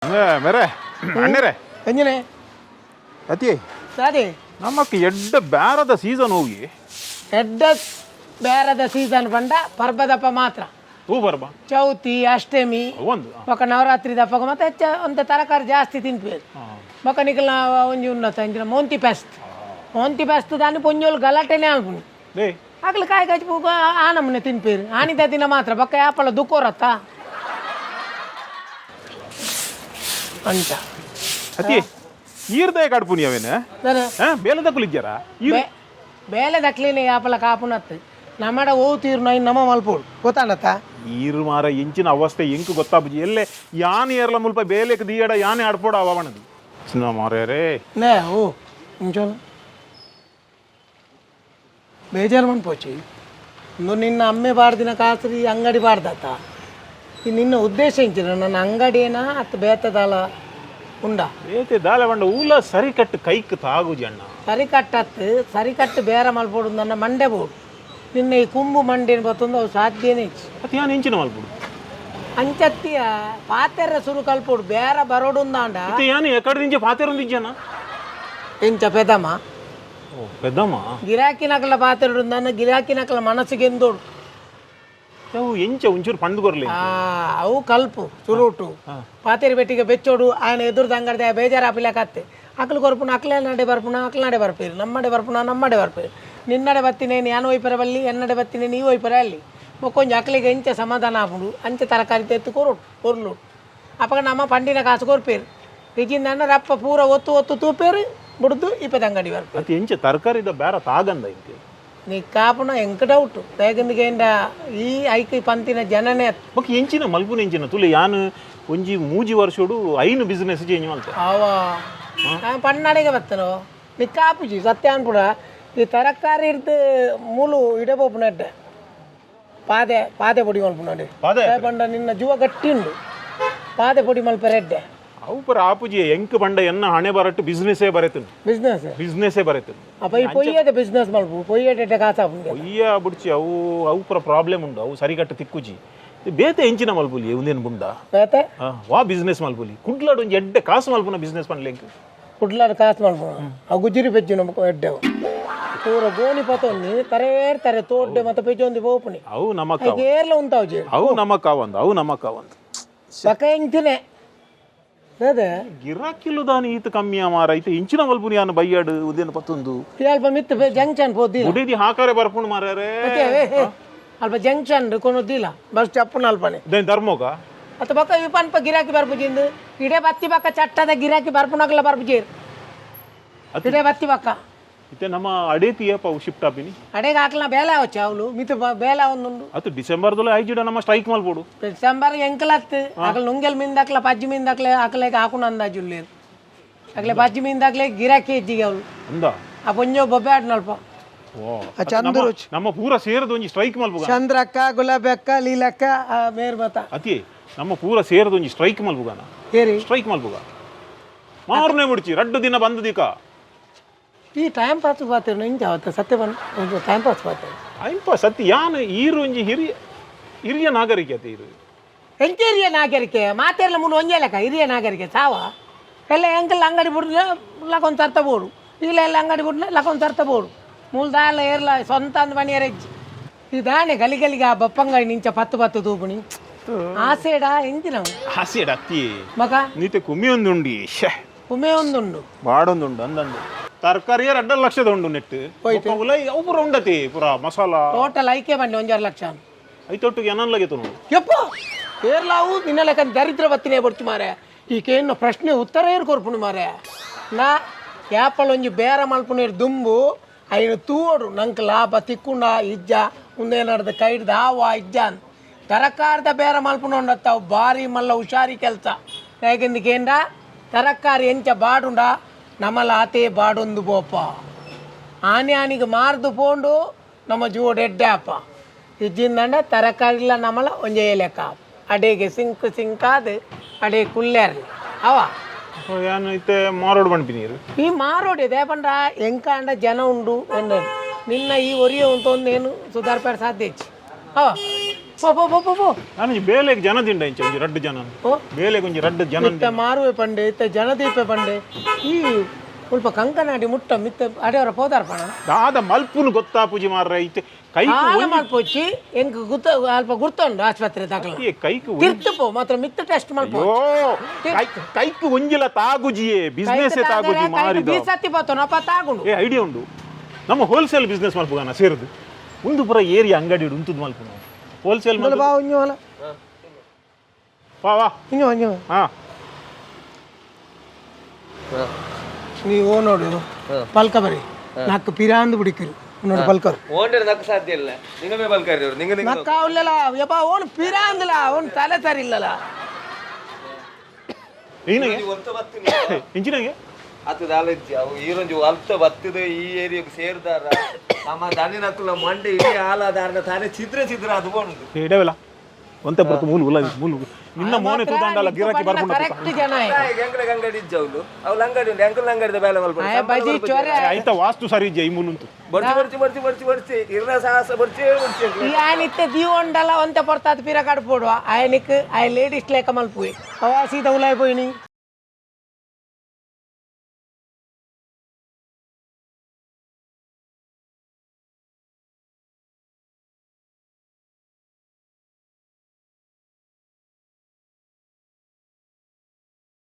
ಮೇರೆ ಅಣ್ಣರೇ. ಎಂಜಿನೆ? ಅತಿ. ಸರಿ. ನಮಕ್ ಎಡ್ಡ ಬ್ಯಾರದ ಸೀಸನ್ ಹೋಗಿ. ಎಡ್ಡ ಬೇರದ ಸೀಸನ್ ಪಂಡ ಪರ್ಬದಪ್ಪ ಮಾತ್ರ. ಹೂ ಬರ್ಬ. ಚೌತಿ, ಅಷ್ಟಮಿ. ಒಂದು. ಬೊಕ ನವರಾತ್ರಿ ದಪ್ಪಗ ಮತ್ತೆ ಹೆಚ್ಚ ಒಂತೆ ತರಕಾರಿ ಜಾಸ್ತಿ ತಿನ್ಪೇರು. ಬೊಕ ನಿಕಲ್ನ ಒಂಜಿ ಉನ್ನತ ಇಂಚಿನ ಮೋಂತಿ ಪೆಸ್ತ್, ಮೋಂತಿ ಪೆಸ್ತ್ ದಾನಿ ಪೊಂಜೋಲು ಗಲಾಟೆನೆ ಆಲ್ಪುನಿ. ಲೇ. ಅಕ್ಲು ಕಾಯಿ ಕಾಯಿ ಪೂಗ ಆ ನಮೂನೆ ತಿನ್ಪೇರು ಆನಿದ ದಿನ ಮಾತ್ರ. ಬೊಕ ಯಾಪಲ ದುಕ್ಕೋರತ್ತ ಅಂಚ. ಅತಿ, ಈರ್ದಯ ಕಾಡ್ಪುನಿ ಅವೇನ? ದಾನೆ? ಬೇಲದ ಕುಲಿಜ್ಜಾರ ಈರ್? ಬೇಲೆ ದಕ್ಲಿನ ಯಾಪಲ ಕಾಪುನತ್ತು ನಮ್ಮಡ ಓವು ತೀರು ನೈ ನಮ್ಮ ಮಲ್ಪೋಡು ಗೊತ್ತಾಂಡತ್ತ. ಈರು ಮಾರ ಎಂಚಿನ ಅವಸ್ಥೆ ಎಂಕ್ ಗೊತ್ತಾಪುಜಿ. ಎಲ್ಲೆ ಯಾನ್ ಏರ್ಲ ಮುಲ್ಪ ಬೇಲೆಕ್ ದೀಯಡ ಯಾನೆ ಆಡ್ಪೋಡ ಅವಣದು ಚಿನ್ನ ಮಾರೇ ರೇ. ನೇ ಓ ಇಂಚೋಲ ಬೇಜಾರು ಮನ್ಪೋಚಿ. ಇಂದು ನಿನ್ನ ಅಮ್ಮೆ ಬಾರ್ದಿನ ಕಾಸ್ರಿ ಅಂಗಡಿ ಬಾರ್ದತ್ತ. ಈ ನಿನ್ನ ಉದ್ದೇಶ ಇಂಚಿನ ನನ್ನ ಅಂಗಡಿನ ಅತ್ತ ಬೇತದಾಲ ಉಂಡ? ಬೇತೆ ದಾಲೆ ಬಂಡ ಊಲ ಸರಿ ಕಟ್ಟು ಕೈಕ್ ತಾಗುಜಿ ಅಣ್ಣ. ಸರಿ ಕಟ್ಟತ್ತು, ಸರಿ ಕಟ್ಟು ಬೇರೆ ಮಲ್ಪೋಡು. ನನ್ನ ಮಂಡೆ ಬೋಡು ನಿನ್ನ ಈ ಕುಂಬು ಮಂಡಿನ ಬತ್ತೊಂದು ಅವು ಸಾಧ್ಯನೇ ಇಜ್ಜಿ. ಅತಿ, ಯಾನ್ ಎಂಚಿನ ಮಲ್ಪುಡು? ಅಂಚತ್ತಿಯ ಪಾತೆರ ಸುರು ಕಲ್ಪೋಡು ಬೇರೆ ಬರೋಡುಂದಾಂಡ. ಇತ್ತೆ ಯಾನ್ ಎಕಡೆ ದಿಂಚ ಪಾತೆರೊಂದಿಜ್ಜನ? ಇಂಚ ಪೆದಮ್ಮ. ಓ ಪೆದ್ದಮ್ಮ. ಗಿರಾಕಿ ನಕಲ ಪಾತೆರಡುಂದಾನ ಗಿರಾಕಿ ನಕಲ ಮನಸ್ಸಿಗೆ ಎಂದೋಡು. ಅವು ಎಂಚ ಒಂಚೂರು ಪಂಡು ಕೊರ್ಲಿ. ಆ, ಅವು ಕಲ್ಪು ಸುರುಟು ಪಾತೆರಿ ಬೆಟ್ಟಿಗೆ ಬೆಚ್ಚೋಡು. ఆయన ಎದುರು ಅಂಗಡಿದ ಬೇಜಾರಾಪಿಲಕತ್ತೆ. ಅಕ್ಲು ಕೊರ್ಪುನ ಅಕ್ಲೆ ನಡೆ ಬರ್ಪುನ ಅಕ್ಲ ನಡೆ ಬರ್ಪೇರು, ನಮ್ಮಡೆ ಬರ್ಪುನ ನಮ್ಮಡೆ ಬರ್ಪೇರು. ನಿನ್ನಡೆ ಬತ್ತಿನೇ ಯಾನ್ ಒಯ್ಪೆರ ಬಲ್ಲಿ, ಎನ್ನಡೆ ಬತ್ತಿನೇ ನೀವು ಒಯ್ಪೆರ ಅಲ್ಲಿ. ಬೊಕ್ಕೊಂಜಿ ಅಕ್ಲಿಗೆ ಎಂಚ ಸಮಾಧಾನ ಆಪುಂಡು ಅಂಚೆ ತರಕಾರಿ ತೆತ್ತು ಕೊರೊಡು ಕೊರ್ಲು. ಅಪಗ ನಮ್ಮ ಪಂಡಿನ ಕಾಸು ಕೊರ್ಪೇರು. ರಿಜಿಂದ ರಪ್ಪ ಪೂರ ಒತ್ತು ಒತ್ತು ತೂಪೇರು ಬುಡ್ದು ಇಪ್ಪದ ಅಂಗಡಿ ಬರ್ಪೇರು. ಅತಿ, ಎಂಚ ತರಕಾರಿದ ಬೇರ ತಾಗಂದ ಇಂಕೆ? ನೀ ಕಾಪುನ ಎಂಕ ಡೌಟ್ ಬೇಗಂದಿಗೆ ಈ ಐಕ್ ಪಂತಿನ ಜನನೇ. ಬೊಕ ಎಂಚಿನ ಮಲ್ಪುನ ಎಂಚಿನ ತುಲೆ? ಯಾನ್ ಒಂಜಿ ಮೂಜಿ ವರ್ಷೋಡು ಐನು ಬಿಸ್ನೆಸ್ ಚೇಂಜ್ ಮಲ್ತೆ. ಅವ ಪಣ್ಣಾಡಿಗೆ ಬತ್ತನು ನಿಕ್ಕಾಪುಜಿ ಸತ್ಯ ಅನ್ಪುಡ. ಈ ತರಕಾರಿ ಇರ್ದು ಮೂಲು ಇಡೆ ಪೋಪುನಡ್ಡೆ ಪಾದೆ ಪಾದೆ ಪೊಡಿ ಮಲ್ಪುನಡೆ. ಪಾದೆ? ಪಂಡ ನಿನ್ನ ಜೀವ ಗಟ್ಟಿ ಉಂಡು, ಪಾದೆ ಪೊಡಿ ಮಲ್ಪೆರೆ ಎಡ್ಡೆ. ಅವು ಪರ ಆಪುಜಿ. ಎಂಕ್ ಪಂಡ ಎನ್ನ ಹಣೆ ಬರಟ್ಟು ಬಿಸ್ನೆಸ್ಸೇ ಬರೆತುನು. ಬಿಸ್ನೆಸ್. ಬಿಸ್ನೆಸ್ಸೇ ಬರೆತುನು. ಅಪ್ಪ ಈ ಪೊಯ್ಯದ ಬಿಸ್ನೆಸ್ ಮಲ್ಪು, ಪೊಯ್ಯದ ಎಡ್ಡೆ ಕಾಸಾಪುಂಡು. ಒಯ್ಯ ಬುಡ್ಚಿ, ಅವು ಅವು ಪೂರ ಪ್ರಾಬ್ಲಮ್ ಉಂಡು, ಅವು ಸರಿಗಟ್ಟು ತಿಕ್ಕುಜಿ. ಬೇತೆ ಎಂಚಿನ ಮಲ್ಪುಲಿ ಉಂದೇನು ಬುಂಡ? ಬೇತೆ? ಆ, ವಾ ಬಿಸ್ನೆಸ್ ಮಲ್ಪುಲಿ ಕುಡ್ಲಾಡ್ ಒಂಜಿ ಎಡ್ಡೆ ಕಾಸು ಮಲ್ಪುನ ಬಿಸ್ನೆಸ್ ಪನ್ಲೆಂಕ್? ಕುಡ್ಲಾಡ ಕಾಸು ಮಲ್ಪು. ಆ ಗುಜಿರಿ ಪೆಜ್ಜು ನಮಕ್ ಎಡ್ಡೆವು. ಪೂರ ಗೋಣಿ ಪತೊಂದು ತರೇರ್ ತರೆ ತೋಡ್ಡೆ ಮತ್ತೆ ಪೆಜ್ಜೊಂದು ಪೋಪುನಿ. ಅವು ನಮಕ್ ಐಕ್ ಏರ್ಲ ಉಂತಾವು. ಅವು ನಮಕ್ ಅವಂದು, ಅವು ನಮಕ್ ಅವಂದು. ಬಕ ಎಂಚಿನೆ ಅದೇ. ಗಿರಾಕಿಲು ದಾನಿ ಈತ ಕಮ್ಮಿ ಮಾರ. ಐತೆ ಇಂಚಿನ ಮಲ್ಪುನಿ ಯಾನು ಬಯ್ಯಾಡು ಉದೇನು ಪತ್ತೊಂದು? ಅಲ್ಪ ಮಿತ್ತು ಜಂಕ್ಷನ್ ಪೋದಿಲ್ಲ. ಉಡೇದಿ ಹಾಕಾರೆ ಬರ್ಪುಂಡು ಮಾರಾರೆ. ಅಲ್ಪ ಜಂಕ್ಷನ್ ಕೊನೊದ್ದಿಲ್ಲ, ಬಸ್ ಚಪ್ಪುನ ಅಲ್ಪನೆ. ದೇನ್ ಧರ್ಮೋಗ. ಅತ್ತ ಬೊಕ್ಕ ಈ ಪನ್ಪ ಗಿರಾಕಿ ಬರ್ಪುಜಿಂದು. ಇಡೆ ಬತ್ತಿ ಬಕ್ಕ ಚಟ್ಟದ ಗಿರಾಕಿ ಬರ್ಪುನಕಲ ಬರ್ಪುಜೇರು ಇಡೆ ಬತ್ತಿ ಬಕ್ಕ. ಇತ್ತೆ ನಮ್ಮ ಅಡೇತಿ ಏಪ ಶಿಫ್ಟ್ ಆಪಿನಿ? ಅಡೆಗೆ ಹಾಕ್ಲ ಬೇಲೆ ಆವಚ್ಚ ಅವಳು ಮಿತು ಬೇಲೆ ಒಂದುಂಡು. ಅದು ಡಿಸೆಂಬರ್ದಲ್ಲ ಐಜಿಡ ನಮ್ಮ ಸ್ಟ್ರೈಕ್ ಮಲ್ಪೋಡು. ಡಿಸೆಂಬರ್ ಎಂಕಲತ್ತು ಅಕಲ್ ನುಂಗೆಲ್ ಮಿಂದಾಕ್ಲ ಪಜ್ಜಿ ಮಿಂದಾಕ್ಲೆ ಅಕಲೆಗೆ ಹಾಕುನ ಅಂದಾಜುಲ್ಲೇರು. ಅಕಲೆ ಪಜ್ಜಿ ಮಿಂದಾಕ್ಲೆ ಗಿರಾಕಿ ಹೆಚ್ಚಿಗೆ ಅವಳು. ಅಂದ. ಆ ಪೊಂಜೋ ಬೊಬ್ಬೆ ಆಡ್ನಲ್ಪ. ಓ. ಚಂದ್ರು. ನಮ್ಮ ಪೂರ ಸೇರದು ಒಂಜಿ ಸ್ಟ್ರೈಕ್ ಮಲ್ಪುಗ. ಚಂದ್ರಕ್ಕ, ಗುಲಾಬಿ ಅಕ್ಕ, ಲೀಲಕ್ಕ, ಆ ಮೇರ್ ಮತ. ಅತಿ, ನಮ್ಮ ಪೂರ ಸೇರದು ಒಂಜಿ ಸ್ಟ್ರೈಕ್ ಮಲ್ಪುಗನ. ಏರಿ? ಸ್ಟ್ರೈಕ್ ಮಲ್ಪುಗ, ಮಾರನೇ ಮುಡ್ಚಿ, ರಡ್ಡು ದಿನ ಬಂದು ದಿಕ. ಈ ಟೈಮ್ ಪಾಸ್ ಪಾತಿರ್ ಇಂಚ ಅವತ್ತು ಸತ್ಯ ಬಂದು ಟೈಮ್ ಪಾಸ್ ಪಾತಿರ್. ಅಯ್ಯಪ್ಪ ಸತ್ಯ, ಯಾನ್ ಈರು ಒಂಜಿ ಹಿರಿಯ ಹಿರಿಯ ನಾಗರಿಕ ಅತಿ ಈರು. ಎಂಚ ಹಿರಿಯ ನಾಗರಿಕೆ? ಮಾತೆರ್ಲ ಮುನು ಒಂಜೇ ಲೆಕ್ಕ. ಹಿರಿಯ ನಾಗರಿಕೆ ಸಾವ ಎಲ್ಲ ಎಂಕಲ್ ಅಂಗಡಿ ಬಿಡ್ಲೆ ಲಕೊಂದು ತರ್ತ ಬೋಡು ಇಲ್ಲ ಎಲ್ಲ ಅಂಗಡಿ ಬಿಡ್ಲೆ ಲಕೊಂದು ತರ್ತ ಬೋಡು. ಮೂಲ ದಾಲ ಏರ್ಲ ಸ್ವಂತ ಅಂದ್ ಮಣಿಯರ ಹೆಜ್ಜೆ. ಈ ದಾನೆ ಗಲಿ ಗಲಿಗೆ ಆ ಬಪ್ಪಂಗಾಯಿ ನಿಂಚ ಪತ್ತು ಪತ್ತು ತೂಪುಣಿ ಆಸೆಡ ಎಂಚಿನ? ಹಸಿಡ ಅತ್ತಿ. ಮಗ. ನೀತೆ ಕುಮ್ಮಿ ಒಂದುಂಡಿ, ಶ್ಯೆ. ಉಮೆ ಒಂದುಂಡು. ಬಾಡೊಂದುಂಡು ಅಂದಂದು. ತರಕಾರಿ ರಡ್ಡ ಲಕ್ಷದ ಉಂಡು ನೆಟ್ ಉಲೈ. ಅವು ಪೂರ ಉಂಡತಿ ಪೂರ ಮಸಾಲ. ಟೋಟಲ್ ಐಕೆ ಬಂಡಿ 1.5 ಲಕ್ಷ. ಐತೊಟ್ಟಿಗೆ ಏನನ್ಲಾಗೆ ನೋಡು. ಯಪ್ಪ, ಏರ್ಲಾವು ನಿನ್ನ ಲೆಕ್ಕ ದರಿದ್ರ ಬತ್ತಿನೇ ಬಡ್ಚು ಮಾರೆ. ಈಕೇನು ಪ್ರಶ್ನೆ ಉತ್ತರ ಏರ್ ಕೊರ್ಪುಣಿ ಮಾರೆ. ನಾ ಯಾಪಲ್ ಒಂಜಿ ಬೇರ ಮಲ್ಪುನೇರು ದುಂಬು ಐನು ತೂವಡು, ನಂಗೆ ಲಾಭ ತಿಕ್ಕುಂಡ ಇಜ್ಜ, ಉಂದೇನಾಡ್ದ ಕೈಡ್ದ ಆವ ಇಜ್ಜ ಅಂದ್. ತರಕಾರಿದ ಬೇರ ಮಲ್ಪುನೊಂಡತ್ತಾವು ಬಾರಿ ಮಲ್ಲ ಹುಷಾರಿ ಕೆಲಸ. ಯಾಕೆಂದಕೇಂಡ ತರಕಾರಿ ಎಂಚ ಬಾಡುಂಡ ನಮ್ಮಲ ಆತೇ ಬಾಡೊಂದು ಬೋಪ. ಆನೆ ಆನಿಗೆ ಮಾರ್ದು ಪೋಂಡು ನಮ್ಮ ಜೋಡು ಎಡ್ಡೆ ಅಪ್ಪ ಇಜ್ಜಿಂದಂಡ ತರಕಾರಿಲ್ಲ ನಮ್ಮಲ ಒಂಜೇ ಲೆಕ್ಕ. ಅಡೆಗೆ ಸಿಂಕ್ ಸಿಂಕಾದು ಅಡೆ ಕುಲ್ಲೇರ್ಲಿ ಅವ. ಯಾನ್ ಇತ್ತೆ ಮಾರೋಡು ಬಂಡ್ಪಿ ನೀರು. ಈ ಮಾರೋಡಿ ದೇಪಂಡ ಎಂಕಾಂಡ ಜನ ಉಂಡು ಎಂದ ನಿನ್ನ ಈ ಒರಿಯ ಉಂಟೊಂದು ಏನು ಸುಧಾರ್ಪೇರ್ ಸಾಧ್ಯ ಇಜ್ಜಿ ಅವ. ಪೋ ಪೋ ಪೋ ಪೋ ಪೋ. ನಾನು ಬೇಲೆಗೆ ಜನ ದಿಂಡ ಇಂಚ ಒಂಜಿ ರಡ್ಡು ಜನ. ಓ. ಬೇಲೆಗೆ ಒಂಜಿ ರಡ್ಡು ಜನ. ಇತ್ತ ಮಾರುವೆ ಪಂಡೆ, ಇತ್ತ ಜನದೀಪೆ ಪಂಡೆ. ಈ ಸ್ವಲ್ಪ ಕಂಕನಾಡಿ ಮುಟ್ಟ ಮಿತ್ತ ಅಡೆಯವರ ಪೋದಾರ ಪಣ. ದಾದ ಮಲ್ಪುನು ಗೊತ್ತಾ ಪೂಜೆ ಮಾರ್ರೆ, ಇತ್ತೆ ಕೈಕ್ ಆಲ ಮಲ್ಪೊಚ್ಚಿ, ಎಂಕ್ ಗುತ್ತ ಅಲ್ಪ ಗುರ್ತುಂಡು ಆಸ್ಪತ್ರೆ ದಾಖಲ. ಕೈಕ್ ತಿರ್ತು ಪೋ ಮಾತ್ರ, ಮಿತ್ತ ಟೆಸ್ಟ್ ಮಲ್ಪೊ. ಅಯ್ಯೋ, ಕೈಕ್ ಒಂಜಿಲ ತಾಗುಜಿಯೇ, ಬಿಸ್ನೆಸ್ ತಾಗುಜಿ ಮಾರಿದ. ಬೀಸತ್ತಿ ಪೋತನ ಅಪ್ಪ ತಾಗುಂಡು. ಏ, ಐಡಿಯಾ ಉಂಡು. ನಮ್ಮ ಹೋಲ್ಸೇಲ್ ಬಿಸ್ನೆಸ್ ಮಲ್ಪುಗಾನ ಸೇರುದು. ಒಂದು ಪುರ ಏರಿಯಾ ಅಂಗಡಿ ಉಂಟು ಮಲ್ಪು ಹೋಲ್ಸೇಲ್. ಬಾ ಒಂಜಿ. ವಾ ವಾ. ಇಂಜೋ ಇಂಜೋ. ಹಾ. ನೀವು ನೋಡು ಪಲ್ಕ ಬರಿ ನಾಲ್ಕು ಪಿರಾಂದು ಬಿಡಿಕರು ನೋಡು ಪಲ್ಕರು. ಓಂಡರ್ ನಕ್ಕ ಸಾಧ್ಯ ಇಲ್ಲ, ನಿಂಗಮೇ ಬಲ್ಕಾರಿ ಅವರು ನಿಂಗ ನಿಂಗ. ನಕ್ಕ ಉಲ್ಲಲ ಯಪ್ಪ, ಓನ್ ಪಿರಾಂದಿಲ್ಲ, ಓನ್ ತಲೆ ಸರಿ ಇಲ್ಲಲ್ಲ. ಏನಾಗೆ? ಒಂತ ಬತ್ತಿನ. ಇಂಚಿನಾಗೆ. ಅತು ದಾಲಜ್ಜಿ ಅವು ಈರೊಂಜಿ ಅಲ್ತ ಬತ್ತಿದ ಈ ಏರಿಯಾಗ್ ಸೇರ್ದಾರ ನಮ್ಮ ದನಿನಕ್ಕುಲ ಮಂಡೆ ಇಡೀ ಆಲಾದಾರನ ತಾನೇ ಛಿದ್ರ ಛಿದ್ರ ಅದು ಬೋಣದು. ಇಡವೆಲ್ಲ ಒಂತೆ ಬರ್ತು ಮೂಲು ಉಲ್ಲ ಮೂಲು ನಿನ್ನ ಮೋನೆ ತೂದಾಂಡಲ ಗಿರಾಕಿ ಬರ್ಪುಂಡ. ಕರೆಕ್ಟ್ ಜನ. ಎಂಕಲ ಅಂಗಡಿ ಇಜ್ಜ ಅವಳು ಅವಳು ಅಂಗಡಿ ಉಂಟು, ಎಂಕಲ್ ಅಂಗಡಿದ ಬೇಲೆ ಮಲ್ಪ. ಆಯ ಬಜಿ ಚೊರೆ. ಐತ ವಾಸ್ತು ಸರಿ ಇಜ್ಜೆ ಈ ಮೂಲುಂತು. ಬರ್ಚಿ ಬರ್ಚಿ ಬರ್ಚಿ ಬರ್ಚಿ ಬರ್ಚಿ ಇರ್ನ ಸಾಹಸ ಬರ್ಚಿ ಬರ್ಚಿ. ಈ ఆయన ಇತ್ತೆ ದೀವೊಂಡಲ ಒಂತೆ ಪೊರ್ತಾತ್ ಪಿರ ಕಡ್ಪೋಡುವ ಆಯನಿಕ್ ಆಯ ಲೇಡೀಸ್ ಲೇಕ ಮಲ್ಪುವೆ ಅವ ಸೀದಾ ಉಲಾಯ್ ಪೋಯಿನಿ.